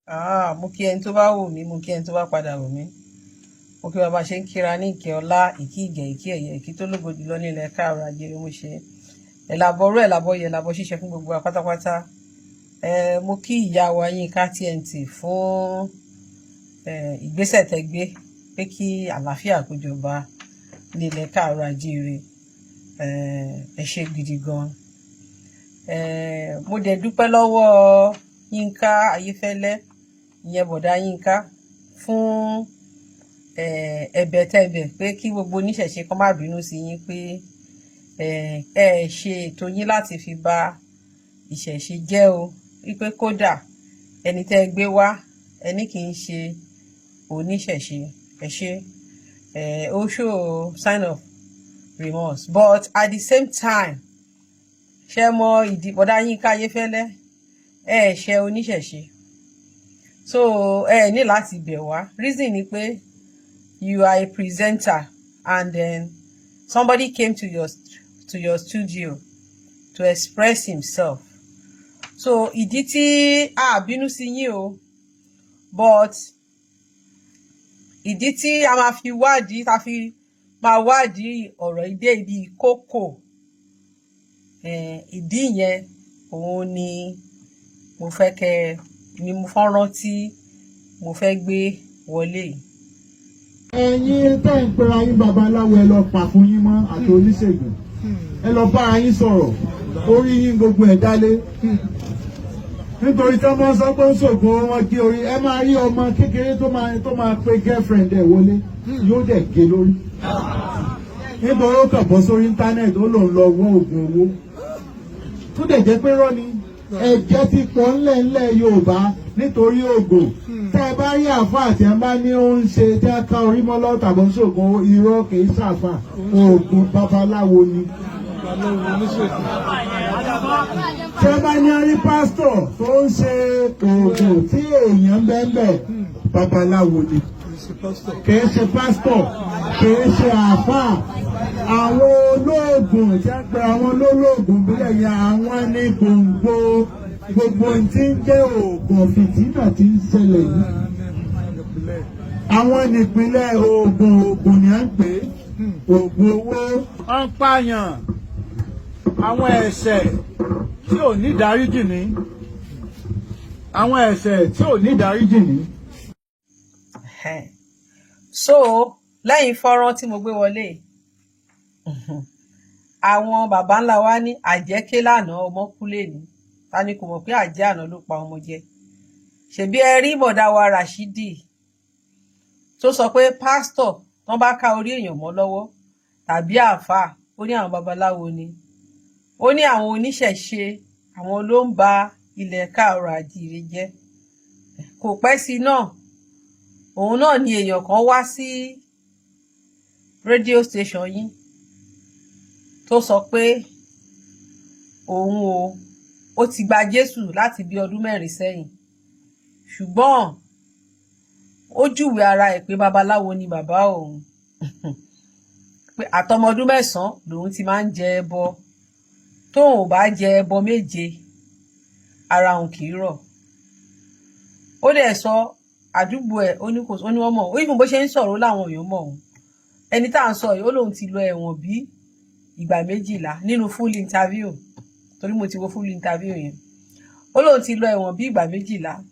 Ah, mo kí ẹni tó bá wò mí, mo kí ẹni tó bá padà wò mí. Mo kí bàbá ṣe ń kíra ní ìkẹ́ ọlá, ìkí ìgẹ̀, ìkí ẹ̀yẹ, ìkí tó lógo jùlọ nílẹ̀ káàrọ̀ ajé. Mo ṣe ẹ̀làbọ̀rú, ẹ̀làbọ̀yẹ, ẹ̀làbọ̀ ṣíṣe fún gbogbo wa pátápátá. Mo kí ìyá wa Yínká TNT fún ìgbésẹ̀ tẹ́ gbé pé kí àlàáfíà kó jọba nílẹ̀ káàrọ̀ ajíire. Ẹ ṣé gidi gan. Mo dẹ̀ dúpẹ́ lọ́wọ́ Yínká Ayéfẹ́lẹ́, ìyẹn bọ̀dá Yínká, fún ẹ̀bẹ̀ tẹ́bẹ̀ pé kí gbogbo oníṣẹ̀ṣe kan má bínú sí yín pé ẹ ṣe ètò yín láti fi bà ìṣẹ̀ṣe jẹ́ o, wípé kódà ẹni tẹ́ ẹ gbé wá, ẹni kì í ṣe oníṣẹ̀ṣe. Ẹ ṣe. Ó show sign of remorse, but at the same time, ṣe mọ ìdí, bọ̀dá Yínká Ayéfẹ́lẹ́, ẹ ṣe oníṣẹ̀ṣe, so ẹ ní láti bẹ̀ wá. Reason ni pé you are a presenter and then somebody came to your studio to express himself. So ìdí tí a bínú sí yín o, but ìdí tí a máa fi wádìí, ta fi máa wádìí ọ̀rọ̀ yìí dé ibi kókó, ìdí yẹn òun ni mo fẹ́ kẹ́ ni mo fọ́nrán tí mo fẹ́ gbé wọlé yìí. Ẹ̀yin tẹ́ ń pera yín babaláwo, ẹ lọ pa fún yín mọ́ àti oníṣègùn, ẹ lọ bára yín sọ̀rọ̀. Orí yín gbogbo ẹ̀ dálé, nítorí tí wọ́n sọ pé ń ṣògùn wọn gé orí. Ẹ máa rí ọmọ kékeré tó máa pe girlfriend ẹ̀ wọlé, yóò dẹ̀ gé lórí, nítorí ó kàn bọ́ sórí internet, ó lòun lọ wọ́ oògùn owó, tó dẹ̀ jẹ́ pé rọ́ ni. Ẹ̀jẹ̀ ti pọ̀ ńlẹ̀ ńlẹ̀ Yorùbá nítorí oògùn. Tẹ́ ẹ bá rí àáfàá tí ẹ bá ní ó ń ṣe tí ẹ ká orí mọ́ lọ́wọ́ tàbí ń ṣoògùn, irọ́, kì í ṣàfà, oògùn babaláwo ni. Tí ẹ bá ní rí pásítọ̀ tó ń ṣe oògùn tí èèyàn bẹ́ẹ̀, babaláwo ni, kì í ṣe pásítọ̀, kì í ṣe àáfàá. Àwọn olóògùn tí a pe àwọn olóògùn bílẹ̀ yẹn, àwọn ní gbòǹgbò gbogbo tí ń jẹ́ oògùn fìtínà tí ń ṣẹlẹ̀ yìí. Àwọn nípìnlẹ̀ oògùn. Oògùn ni à ń pè é, oògùn owó. Wọ́n ń pààyàn, àwọn ẹ̀ṣẹ̀ tí ò ní ìdáríjì ní, àwọn ẹ̀ṣẹ̀ tí ò ní ìdáríjì ní. So lẹ́yìn fọ́nrán tí mo gbé wọlé, àwọn baba ńlá wa ní àjẹké lánàá, ọmọ kú lẹ́ni. Ta ni kò mọ̀ pé àjẹ́ àná ló pa ọmọ jẹ? Ṣebí ẹ rí bọ̀dá wa Rashidi tó sọ pé pásítọ̀ tán bá ká orí èèyàn mọ́ lọ́wọ́ tàbí àáfàá, ó ní àwọn babaláwo ni, ó ní àwọn oníṣẹ̀ṣe, àwọn ló ń ba ilẹ̀ káàárọ̀ àjíire jẹ́. Kò pẹ́ sí náà, òun náà ni èèyàn kan wá sí rédíò station yín tó sọ pé òun o, ó ti gba Jésù láti bí ọdún 4 sẹ́yìn, ṣùgbọ́n ó júwe ara ẹ̀ pé babaláwo ni bàbá òun, pé àtọmọ ọdún 9 lòun ti máa ń jẹ ẹbọ, tóun ò bá jẹ ẹbọ 7 ara òun kì í rọ̀. Ó dẹ̀ sọ àdúgbò ẹ̀, ó ní kò, ó ní wọ́n mọ̀ ó. Even bó ṣe ń sọ̀rọ̀, ó láwọn èèyàn mọ̀ òun. Ẹni tá à ń sọ yìí, ó lóun ti lọ ẹ̀wọ̀n bí ìgbà 12 nínú full interview, torí mo ti wo full interview yẹn. Ó lóun ti lọ ẹ̀wọ̀n bí ìgbà 12.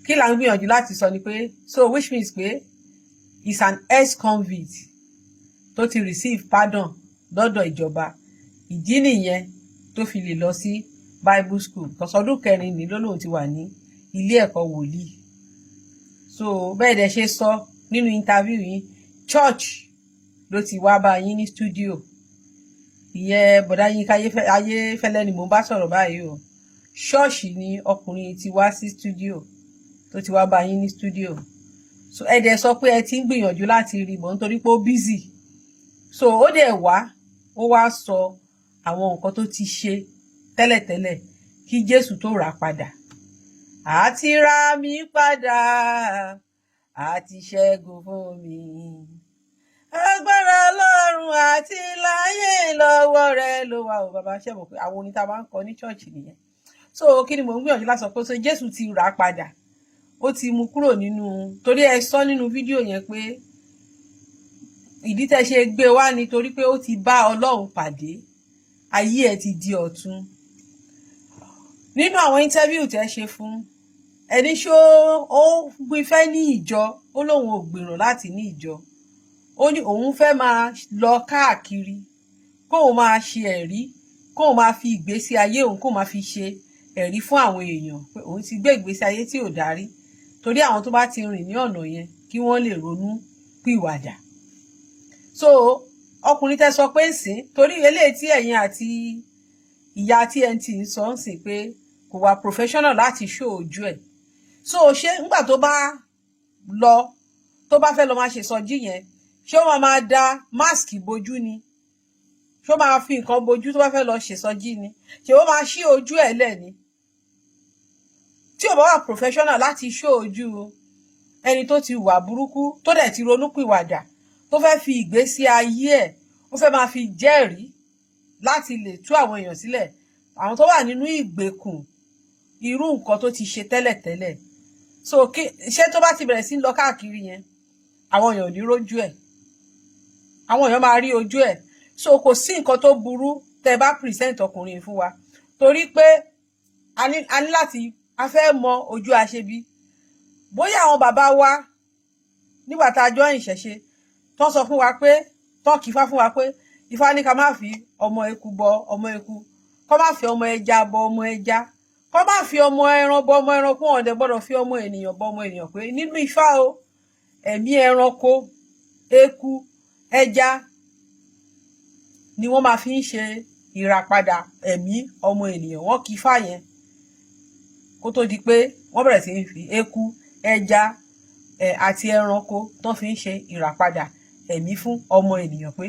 Kí là ń gbìyànjú láti sọ ni pé, so which means pé is an ex-convict tó ti receive pardon lọ́dọ̀ ìjọba. Ìdí nìyẹn tó fi lè lọ sí Bible school, because ọdún 4 ní ló lóun ti wà ní ilé ẹ̀kọ́ wòlíì. So bẹ́ẹ̀ dẹ̀ ṣe sọ nínú interview yìí, church ló ti wá bá yín ní studio. Ìyẹn bọ̀dá Yínká Ayéfẹ́lẹ́ ni mò ń bá sọ̀rọ̀ báyìí o. Ṣọ́ọ̀ṣì ni ọkùnrin ti wá sí studio, tó ti wá bá yín ní studio. So ẹ dẹ̀ sọ pé ẹ ti ń gbìyànjú láti rí bọ̀ nítorí pé ó busy. So ó dẹ̀ wá, ó wá sọ àwọn nǹkan tó ti ṣe tẹ́lẹ̀tẹ́lẹ̀ kí Jésù tó rà padà. Àti rà mí padà, àti ṣẹ́gun fún mi, agbára Ọlọ́run àti láyé lọ́wọ́ rẹ ló wà o. Bàbá, ṣe mọ̀ pé àwọn orin tá a máa ń kọ ní ṣọ́ọ̀ṣì nìyẹn? So kí ni mò ń gbìyànjú láti sọ pé, so Jésù ti rà á padà, ó ti mú kúrò nínú, torí ẹ sọ nínú fídíò yẹn pé ìdí tẹ́ ṣe gbé wá nítorí pé ó ti bá Ọlọ́run pàdé, ayé ẹ̀ ti di ọ̀tun. Nínú àwọn interview tẹ́ ṣe fún ẹni, ṣó ó fẹ́ ní ìjọ? Ó lóun ò gbèrò láti ní ìjọ. Ó ní òun fẹ́ máa lọ káàkiri, kóun máa ṣe ẹ̀rí, kóun máa fi ìgbésí ayé òun, kóun máa fi ṣe ẹ̀rí fún àwọn èèyàn pé òun ti gbé ìgbésí ayé tí ò dárí, torí àwọn tó bá ti rìn ní ọ̀nà yẹn, kí wọ́n lè ronú pìwàdà. So ọkùnrin tẹ́ sọ pé ń sìn, torí eléyìí tí ẹ̀yin àti ìyá TNT ń sọ ń sìn pé kò wà professional láti show ojú ẹ̀, so ṣé ńgbà tó bá lọ, tó bá fẹ́ lọ máa ṣe sọjí yẹn, ṣé ó máa máa da mask bojú ni? Ṣé ó máa fi nǹkan bojú tó bá fẹ́ lọ ṣèsọjí ni? Ṣé ó máa ṣí ojú ẹ̀ lẹ̀ ni? Tí ò bá wà professional láti show ojú ẹni tó ti wà burúkú, tó dẹ̀ ti ronúpìwàdà, tó fẹ́ fi ìgbésí ayé ẹ̀, ó fẹ́ máa fi jẹ́rìí láti lè tú àwọn èèyàn sílẹ̀, àwọn tó wà nínú ìgbèkùn irú nǹkan tó ti ṣe tẹ́lẹ̀tẹ́lẹ̀. So kí ṣé tó bá ti bẹ̀rẹ̀ sí ń lọ káàkiri yẹn, àwọn èèyàn ò ní rójú ẹ̀? Àwọn èèyàn máa rí ojú ẹ̀. So kò sí nǹkan tó burú tẹ́ bá present ọkùnrin fún wa, torí pé a ní láti, a fẹ́ mọ ojú aṣebi. Bóyá àwọn bàbá wa nígbà tá a jọ ìṣẹ̀ṣe tó sọ fún wa pé, tó kì í fá fún wa pé Ifá ní ká má fi ọmọ eku bọ ọmọ eku, kó má fi ọmọ ẹja bọ ọmọ ẹja, kó má fi ọmọ ẹran bọ ọmọ ẹran, kó wọn dẹ̀ gbọ́dọ̀ fi ọmọ ènìyàn bọ ọmọ ènìyàn, pé nínú Ifá o, ẹ̀mí ẹranko, eku, ẹja ni wọ́n máa fi ń ṣe ìràpadà ẹ̀mí ọmọ ènìyàn. Wọ́n kì í fá yẹn kó tó di pé wọ́n bẹ̀rẹ̀ sí í fi eku, ẹja àti ẹranko tó fi ń ṣe ìràpadà ẹ̀mí fún ọmọ ènìyàn, pé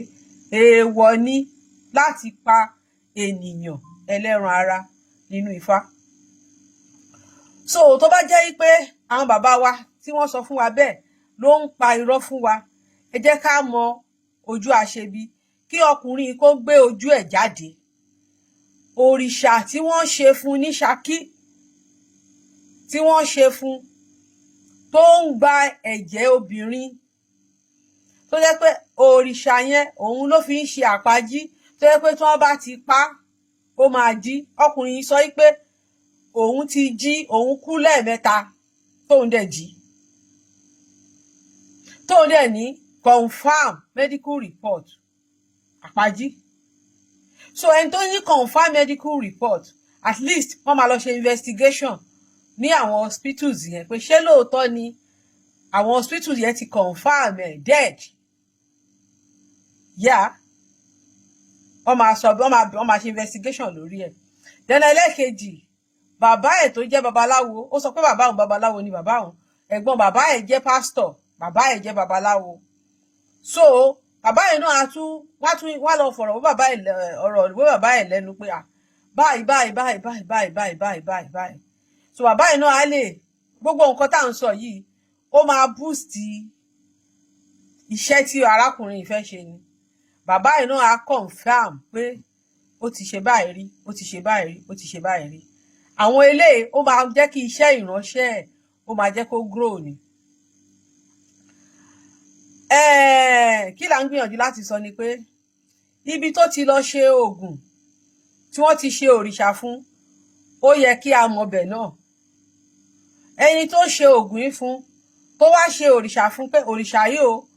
èèwọ̀ ni láti pa ènìyàn ẹlẹ́ran ara nínú Ifá. So tó bá jẹ́ pé àwọn bàbá wa tí wọ́n sọ fún wa bẹ́ẹ̀ ló ń pa irọ́ fún wa, ẹ jẹ́ ká mọ ojú àṣebi, kí ọkùnrin kó gbé ojú ẹ̀ jáde. Òrìṣà tí wọ́n ṣe fún ní Ṣakí, tí wọ́n ṣe fún, tó ń gba ẹ̀jẹ̀ obìnrin, tó jẹ́ pé òrìṣà yẹn òun ló fi ń ṣe àpají, tó jẹ́ pé tí wọ́n bá ti pa, ó máa jí. Ọkùnrin yìí sọ pé òun ti jí, òun kú lẹ́ẹ̀mẹ́ta, tóun dẹ̀ jí, tóun dẹ̀ ní confam medical report àpají. So ẹni tó ní confam medical report, at least wọ́n máa lọ ṣe investigation ní àwọn hospitals yẹn pé ṣé lóòótọ́ ni àwọn hospitals yẹn ti confam ẹ̀ dead. Yeah, wọ́n máa sọ, wọ́n máa ṣe investigation lórí ẹ̀. Then ẹlẹ́ẹ̀kejì, bàbá ẹ̀ tó jẹ́ babaláwo, ó sọ pé bàbá òun babaláwo ni bàbá òun, ẹ̀gbọ́n bàbá ẹ̀ jẹ́ pásítọ̀, bàbá ẹ̀ jẹ́ babaláwo. So bàbá ẹ̀ náà á tún wá, tún wá lọ fọ̀rọ̀ bó bàbá ẹ̀, ọ̀rọ̀ bó bàbá ẹ̀ lẹ́nu pé à báyìí báyìí báyìí báyìí báyìí báyìí báyìí báyìí báyìí. So bàbá ẹ̀ náà á lè, gbogbo nǹkan tá à ń sọ yìí, ó máa boost iṣẹ́ tí arákùnrin yìí fẹ́ ṣe ni. Bàbá ẹ̀ náà á confirm pé ó ti ṣe báyìí rí, ó ti ṣe báyìí rí, ó ti ṣe báyìí rí. Àwọn eléyìí, ó máa jẹ́ kí iṣẹ́ ìránṣẹ́ ẹ̀, ó máa jẹ́ kó grow ni. Kí là ń gbìyànjú láti sọ ni pé ibi tó ti lọ ṣe oògùn, tí wọ́n ti ṣe òrìṣà fún, ó yẹ kí a mọ̀ bẹ̀ náà. Ẹni tó ṣe oògùn yìí fún, tó wá ṣe òrìṣà fún, pé òrìṣà yìí o,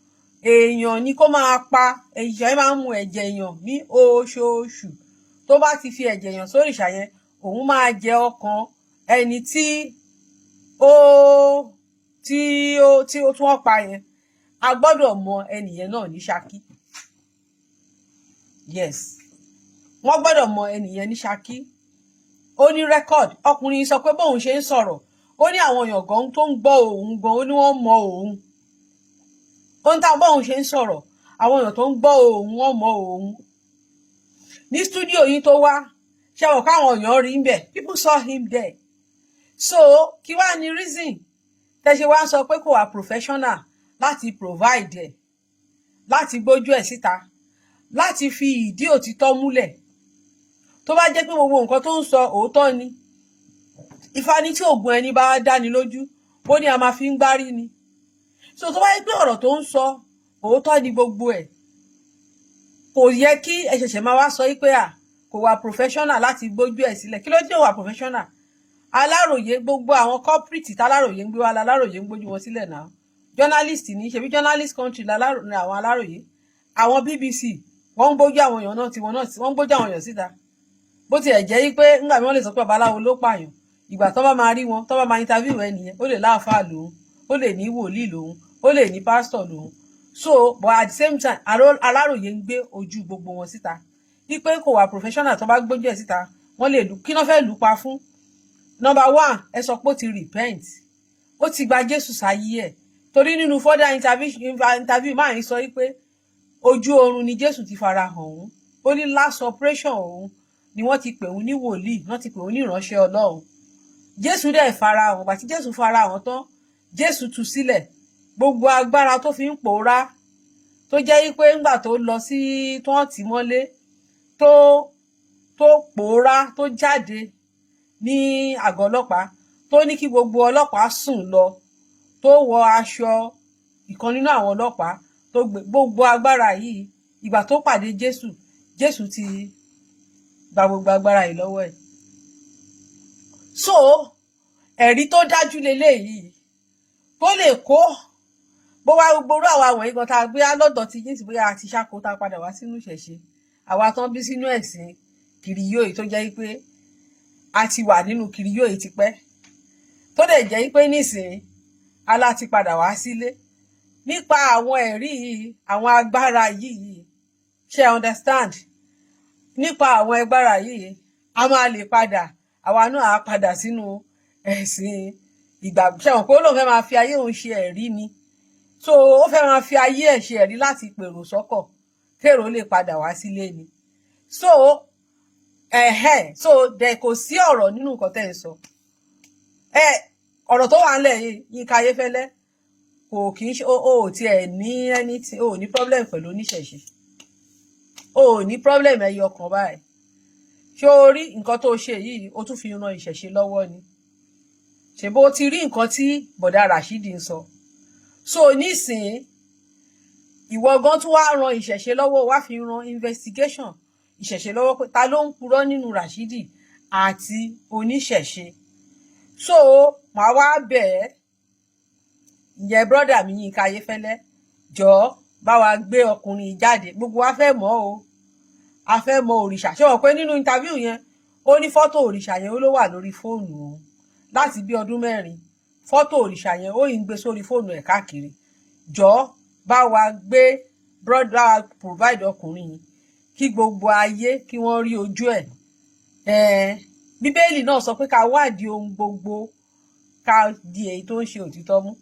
èèyàn ni kó máa pa, èèyàn yẹn máa ń mu ẹ̀jẹ̀ èèyàn ní oṣooṣù, tó bá ti fi ẹ̀jẹ̀ èèyàn sóríṣà yẹn, òun máa jẹ ọkàn ẹni tí ó tún wọ́n pa yẹn. A gbọ́dọ̀ mọ ẹnìyẹn náà ní Ṣakí. Yes, wọ́n gbọ́dọ̀ mọ ẹnìyẹn ní Ṣakí. Ó ní record. Ọkùnrin sọ pé bóun ṣe ń sọ̀rọ̀, ó ní àwọn èèyàn gan tó ń gbọ́ òun gan, ó ní wọ́n mọ òun. Ó ń ta bóun ṣe ń sọ̀rọ̀, àwọn èèyàn tó ń gbọ́ òun, wọ́n mọ òun. Ní studio yìí tó wá, ṣe wọ́n káwọn èèyàn rí ń bẹ̀? People saw him there. So kí wàá ní reason tẹ́ ṣe wá ń sọ pé kò wà professional láti provide ẹ̀, láti gbójú ẹ̀ síta, láti fi ìdí òtítọ́ múlẹ̀? Tó bá jẹ́ pé gbogbo nǹkan tó ń sọ òótọ́ ni. Ifá ní tí oògùn ẹni bá dáni lójú, ó ní a máa fi ń gbárí ni. So tó bá yẹ pé ọ̀rọ̀ tó ń sọ, òótọ́ ni gbogbo ẹ̀, kò yẹ kí ẹ ṣẹ̀ṣẹ̀ máa wá sọ pé à kò wà professional láti gbójú ẹ̀ sílẹ̀. Kí ló dé wà professional? Aláròye, gbogbo àwọn corporate táláròye ń gbé wá, láláròye ń gbójú wọn sílẹ̀ náà. Journalist ní ṣebí journalist country ní àwọn Aláròye, àwọn BBC, wọ́n ń gbójú àwọn èèyàn náà tiwọn náà, wọ́n ń gbójú àwọn èèyàn síta. Bó tiẹ̀ jẹ́ pé ńgbà mi wọ́n lè sọ pé babaláwo ló pààyàn, ìgbà tó bá máa rí wọn, tó bá máa interview ẹ nìyẹn, ó lè láàfáà lòun, ó lè ní wòlíì lòun, ó lè ní pásítọ̀ lòun. So, but at the same time, Aláròye ń gbé ojú gbogbo wọn síta. Wípé kò wà professional, tó bá gbójú ẹ̀ síta, wọ́n lè lù kí wọ́n fẹ́ lù pa fún. Number one, ẹ sọ pé ó ti repent, ó ti gba Jésù sáyé ẹ̀, torí nínú further interview máa ń sọ wípé ojú oorun ni Jésù ti fara hàn òun. Ó ní last operation òun ni wọ́n ti pè òun ní wòlíì, wọ́n ti pè òun ní ìránṣẹ́ Ọlọ́run. Jésù dẹ̀ fara hàn. Bàtí Jésù fara hàn tán, Jésù tú sílẹ̀ gbogbo agbára tó fi ń pòórá, tó jẹ́ wípé ńgbà tó lọ sí tó wọ́n tì mọ́lé, tó pòórá, tó jáde ní àgọ́ ọlọ́pàá, tó ní kí gbogbo ọlọ́pàá sùn lọ, tó wọ aṣọ ìkan nínú àwọn ọlọ́pàá, tó gbé gbogbo agbára yìí, ìgbà tó pàdé Jésù, Jésù ti gba gbogbo agbára yìí lọ́wọ́ ẹ̀. So ẹ̀rí tó dájú leléyìí tó lè kó bó wá gbogbo orú àwa wọ̀nyí gan tá a gbé lọ́dọ̀ tí yín sì, bóyá a ti ṣáko tá a padà wá sínú ìṣẹ̀ṣe, àwa tán bí sínú ẹ̀sìn kìrìyó yìí, tó jẹ́ pé a ti wà nínú kìrìyó yìí tipẹ́, tó dẹ̀ jẹ́ pé nísìnyí alá ti padà wá sílé nípa àwọn ẹ̀rí yìí, àwọn agbára yìí, ṣe understand? Nípa àwọn agbára yìí, a máa lè padà, àwa náà á padà sínú ẹ̀sìn ìgbàgbọ́. Ṣe wọn pé ó lóun fẹ́ máa fi ayé òun ṣe ẹ̀rí ni? So ó fẹ́ máa fi ayé ẹ̀ ṣe ẹ̀rí láti pèrò sọ́kọ̀, kérò lè padà wá sílé ni. So ẹ̀hẹ́n, so dẹ̀ kò sí ọ̀rọ̀ nínú nǹkan tẹ́ ń sọ. Ẹ ọ̀rọ̀ tó wà ńlẹ̀ yìí, Yínká Ayéfẹ́lẹ́, kò kì í ṣe o ò tiẹ̀ ní anything, o ò ní problem pẹ̀lú oníṣẹ̀ṣe, o ò ní problem ẹyọ kan báyìí. Ṣé o rí nǹkan tó ṣe yìí? O tún fi ran ìṣẹ̀ṣe lọ́wọ́ ni. Ṣèbó ti rí nǹkan tí bọ̀dá Rashidi ń sọ? So nísìnyí, ìwọ gan tún wá ran ìṣẹ̀ṣe lọ́wọ́, wá fi ran investigation ìṣẹ̀ṣe lọ́wọ́ pé ta ló ń purọ́ nínú Rashidi àti oníṣẹ̀ṣe. So màá wá bẹ̀ ẹ́, ìyẹn brother mi Yínká Ayéfẹ́lẹ́, jọ̀ọ́, bá wa gbé ọkùnrin yìí jáde. Gbogbo wa fẹ́ mọ̀ o, a fẹ́ mọ̀ òrìṣà. Ṣé wọ́n pé nínú interview yẹn, ó ní fọ́tò òrìṣà yẹn, ó ló wà lórí fóònù òun láti bí ọdún 4? Fọ́tò òrìṣà yẹn, ó yìí ń gbé sórí fóònù ẹ̀ káàkiri. Jọ̀ọ́, bá wa gbé brother, provide ọkùnrin yìí kí gbogbo ayé kí wọ́n rí ojú ẹ̀. Bíbélì náà sọ pé ká wádìí ohun gbogbo, ká di èyí tó ń ṣe òtítọ́ mú.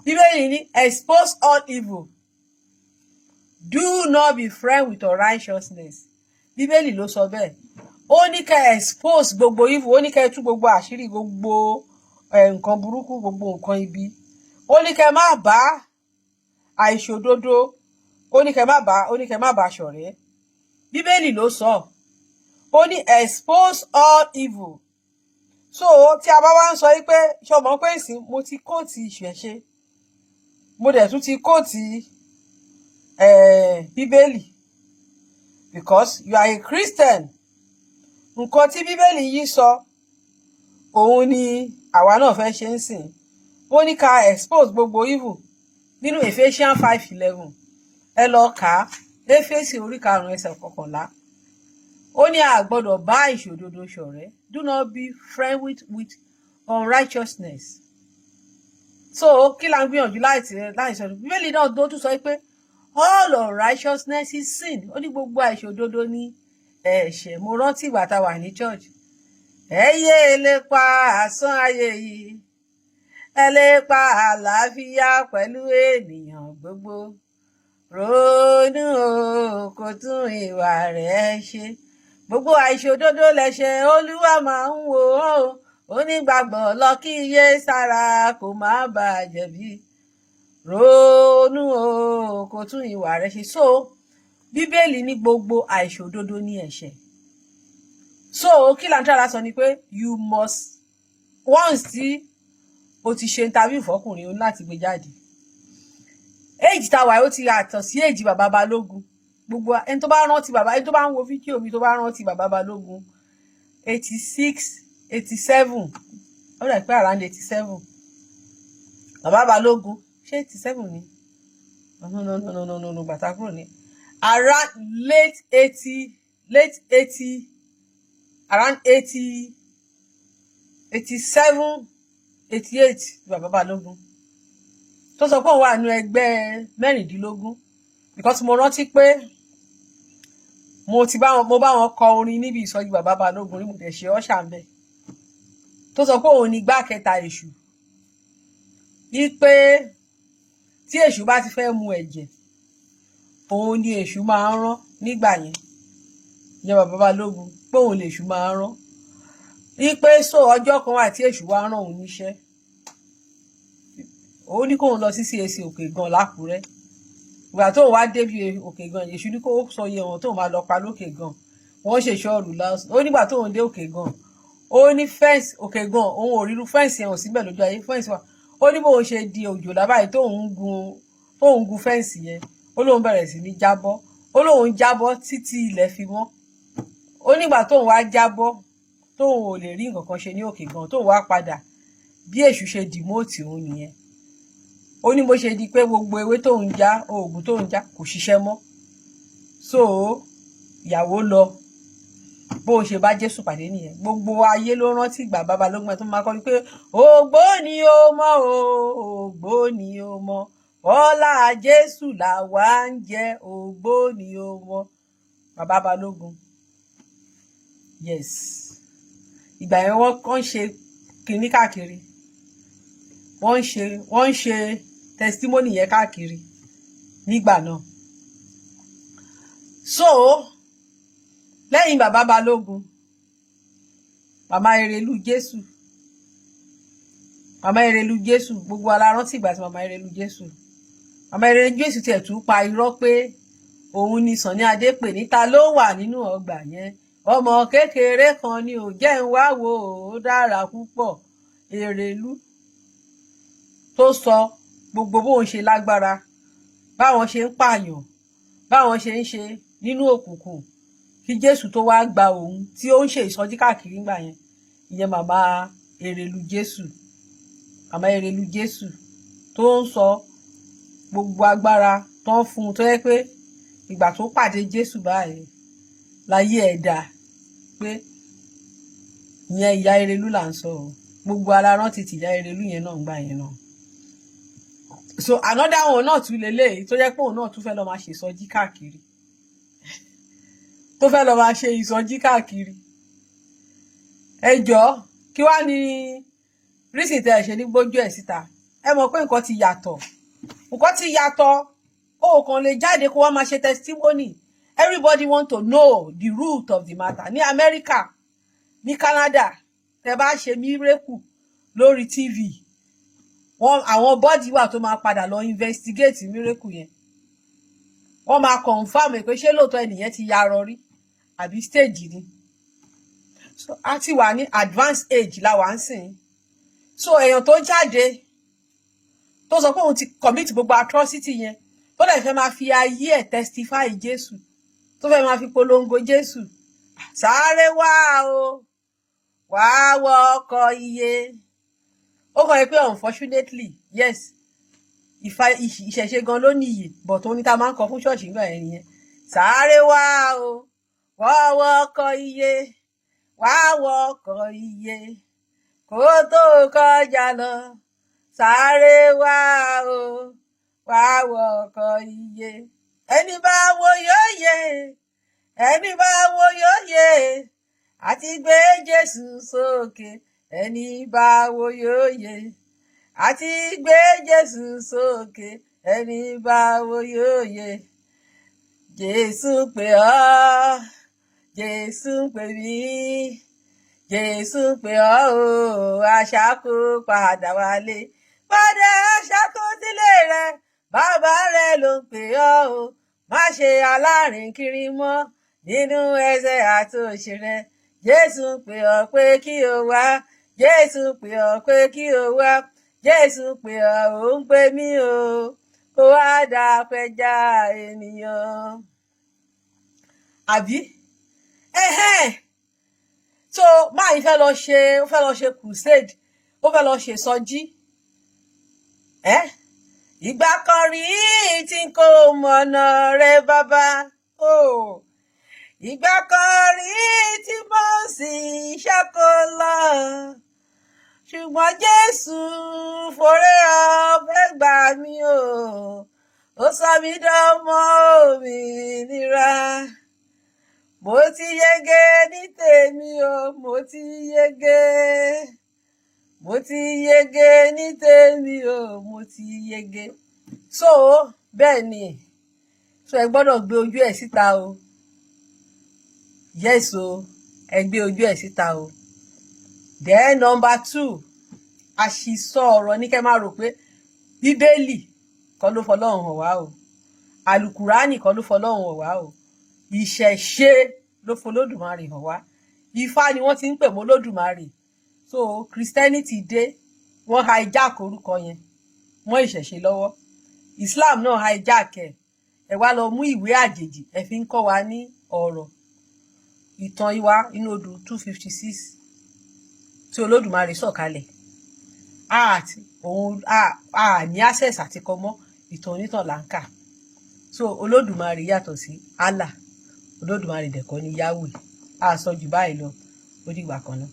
Bíbélì ní, "Expose all evil, do not be friend with unrighteousness." Bíbélì ló sọ bẹ́ẹ̀. Ó ní ká expose gbogbo evil, ó ní ká tú gbogbo àṣírí gbogbo nǹkan burúkú, gbogbo nǹkan ibi. Ó ní ká má bá àìṣòdodo, ó ní ká má bá ṣọ̀rẹ́. Bíbélì ló sọ. Ó ní, "Expose all evil." So tí a bá wá ń sọ yìí pé, ṣọmọ pé ìsìn mo ti quote ìṣẹ̀ṣe, mo dẹ̀ tún ti quote Bíbélì, because you are a Christian. Nǹkan tí Bíbélì yìí sọ, òun ni àwa náà fẹ́ ṣe ń sìn. Ó ní ká expose gbogbo evil nínú Ephesians 5:11. Ẹ lọ kà á, Éfésì orí 5, ẹsẹ̀ 11. Ó ní a gbọ́dọ̀ bá ìṣòdodo ṣọ̀rẹ́. Do not be friend with unrighteousness. So kí la ń gbìyànjú láì sọ? Bíbélì náà tó tún sọ pé all unrighteousness is sin. Ó ní gbogbo àìṣòdodo ní ẹ̀ṣẹ̀. Mo rántí ìgbà tá a wà ní church: "Ẹ yé lépa asán ayé yìí, ẹ lépa àlàáfíà pẹ̀lú ènìyàn gbogbo. Ronú o, kó tún ìwà rẹ̀ ṣe. Gbogbo àìṣòdodo lẹ̀ṣẹ̀, Olúwa máa ń wò ó. Onígbàgbọ́, lọ kíyè sára, kó má bàa jẹ̀bi. Ronú o, kó tún ìwà rẹ̀ ṣe." So Bíbélì ní gbogbo àìṣòdodo ní ẹ̀ṣẹ̀. So kí là ń try láti sọ ni pé you must Once tí o ti ṣe interview fọkùnrin, o ní láti gbé jáde. Age táwa, ó ti yàtọ̀ sí age bàbá Balógun. Gbogbo ẹni tó bá rántí bàbá, ẹni tó bá ń wo fídíò mi, tó bá rántí bàbá Balógun, 86, 87, ó dà pé around 87 bàbá Balógun. Ṣé 87 ni? No, no, no, no, no, no, no. Bàtà kúrò ní around late 80, late 80, around 80, 87, 88. Bàbá Balógun tó sọ pé òun wà nínú ẹgbẹ́ mẹ́rìndínlógún, because mo rántí pé mo ti bá wọn, mo bá wọn kọ orin níbi ìsọjí bàbá Balógun rí. Mo dẹ̀ ṣe ọ́ṣà ń bẹ̀. Tó sọ pé òun ní igbá kẹta èṣù, wípé tí èṣù bá ti fẹ́ mu ẹ̀jẹ̀, òun ni èṣù máa ń rán nígbà yẹn. Ìyẹn bàbá Balógun, pé òun lè èṣù máa ń rán, wípé so ọjọ́ kan wà tí èṣù wá rán òun níṣẹ́, òun ní kóun lọ sí CAC Òkè Gan l'Ákúrẹ́. Ìgbà tóun wá débi Òkè Gan, èṣù ní kó sọ iye wọn tóun máa lọ pa lókè Gan. Wọ́n ṣe ṣọ́ọ̀rù lásán. Ó nígbà tóun dé Òkè Gan, ó ní fence Òkè Gan, òun ò ríru fence yẹn, ò síbẹ̀ lójú ayé. Fence wà. Ó ní bóun ṣe di òjò lábàáyé, tóun gun fence yẹn, ó lóun bẹ̀rẹ̀ sí ní jábọ́. Ó lóun jábọ́ títí ilẹ̀ fi mọ́. Ó nígbà tóun wá jábọ́, tóun ò lè rí nǹkan kan ṣe ní Òkè Gan, tóun wá padà, bí èṣù ṣe demote òun nìyẹn. Ó ní bó ṣe di pé gbogbo ewé tóun já, oògùn tóun já, kò ṣiṣẹ́ mọ́. So ìyàwó lọ, bó ṣe bá Jésù pàdé nìyẹn. Gbogbo ayé ló rántí ìgbà Babalógun tó máa kọ́ ni pé ògbóni ó mọ́ o, ògbóni ó mọ́, ọlá Jésù làwa ń jẹ, ògbóni ó mọ́. Bàbá Balógun, yes. Ìgbà yẹn wọ́n kàn ṣe kinní káàkiri, wọ́n ń ṣe testimony yẹn káàkiri nígbà náà. So lẹ́yìn bàbá Balógun, màmá Erelu Jésù, màmá Erelu Jésù, gbogbo wa la rántí ìgbà tí màmá Erelu Jésù, màmá Erelu Jésù tiẹ̀ tún pa irọ́ pé òun ni Sunny Adé pè níta ló wà nínú ọgbà yẹn. Ọmọ kékeré kan ni ò jẹ́ ń wá wò ó, dára púpọ̀. Èrèlú tó sọ gbogbo bóun ṣe lágbára, báwọn ṣe ń pààyàn, báwọn ṣe ń ṣe nínú òkùnkùn kí Jésù tó wá gba òun, tí ó ń ṣe ìsọjí káàkiri ńgbà yẹn. Ìyẹn màmá Èrèlú Jésù, màmá Èrèlú Jésù tó ń sọ gbogbo agbára tó ń fún un, tó yẹ pé ìgbà tó pàdé Jésù báyìí láyé ẹ̀dá pé ìyẹn ìyá Erelú là ń sọ o. Gbogbo ara rántí tìyá Erelú yẹn náà ń gbà yẹn náà. So another one náà tún lélẹ́yìí tó jẹ́ pé òun náà tún fẹ́ lọ máa ṣe ìsọjí káàkiri, tó fẹ́ lọ máa ṣe ìsọjí káàkiri. Ẹ jọ̀ọ́, kí wá ní reason tẹ́ ẹ ṣe ní gbójú ẹ̀ síta? Ẹ mọ̀ pé nǹkan ti yàtọ̀, nǹkan ti yàtọ̀. O kàn lè jáde kó wá máa ṣe testimony. Everybody want to know the root of the matter. Ní America, ní Canada, tẹ́ bá ṣe miracle lórí TV, wọn àwọn body wà tó máa padà lọ investigate miracle yẹn. Wọ́n máa confirm pé ṣé lóòótọ́ ẹnìyẹn ti yarọ rí àbí stage ni. So a ti wà ní advanced age la wà ń sìn. So èèyàn tó jáde tó sọ pé òun ti commit gbogbo atrocity yẹn, tó dẹ̀ fẹ́ máa fi ayé ẹ̀ testify Jésù, tó fẹ́ máa fi polongo Jésù, sáré wá o, wàá wọ ọkọ̀ iye. Ó kàn yẹ pé unfortunately, yes, ìfà ìṣẹ̀ṣe gan ló níyì, but òun ní tá a máa ń kọ fún ṣọ́ọ̀ṣì nígbà yẹn nìyẹn. Sáré wá o, wọ́wọ́ ọkọ̀ iye, wàá wọ ọkọ̀ iye kó tó kọjá lọ. Sáré wá o, wàá wọ ọkọ̀ iye. Ẹni bá wo yóò yè, ẹni bá wo yóò yè, àti gbé Jésù sókè. Ẹni bá wo yóò yè, àti gbé Jésù sókè. Ẹni bá wo yóò yè. Jésù pè ọ́, Jésù pè mí, Jésù pè ọ́ o. Àṣàkó padà wálé, padà àṣàkó sílé rẹ. Bàbá rẹ ló ń pè ọ́ o. Má ṣe alárìnkiri mọ́ nínú ẹ̀ṣẹ̀ àtòṣì rẹ. Jésù pè ọ́ pé kí o wá. Jésù pè ọ́ pé kí o wá. Jésù pè ọ́, ó ń pè mí o, kó wá dá pẹja ènìyàn. Àbí ẹhẹ́n. So máa yìí fẹ́ lọ ṣe, ó fẹ́ lọ ṣe crusade, ó fẹ́ lọ ṣe sọjí ẹ́. Ìgbà kan rí tí n kò mọ̀nà rẹ, bàbá o. Ìgbà kan rí tí mo sì ṣáko lọ, ṣùgbọ́n Jésù fòrè ọ̀fẹ́ gbà mí o, ó sọ mí dánmọ́ òmìnira. Mo ti yege ní tèmi o, mo ti yege, mo ti yege ní tèmi o, mo ti yege. So bẹ́ẹ̀ ni. So ẹ gbọ́dọ̀ gbé ojú ẹ̀ síta o. Yes o, ẹ gbé ojú ẹ̀ síta o. Then number two, àṣìsọ ọ̀rọ̀ ní kẹ́ máa rò pé Bíbélì kọ́ ló fọlọ́run hàn wá o, Àlùkùránì kọ́ ló fọlọ́run hàn wá o, ìṣẹ̀ṣe ló fọlọ́dùmarè hàn wá. Ifá ni wọ́n ti ń pè mọ́ Olódùmarè. So Christianity dé, wọ́n hijack orúkọ yẹn mọ́ ìṣẹ̀ṣe lọ́wọ́. Islam náà hijack ẹ̀. Ẹ wá lọ mú ìwé àjèjì, ẹ fi ń kọ́ wa ní ọ̀rọ̀ ìtàn ìwà inú odù 256 tí Olódùmarè sọ̀kalẹ̀. Àti òun a ní access àti kọ́ mọ́ ìtàn onítàn là ń kà. So Olódùmarè yàtọ̀ sí Allah, Olódùmarè dẹ̀kọ́ ní Yahweh. A sọ jù báyìí lọ, ó dìgbà kan náà.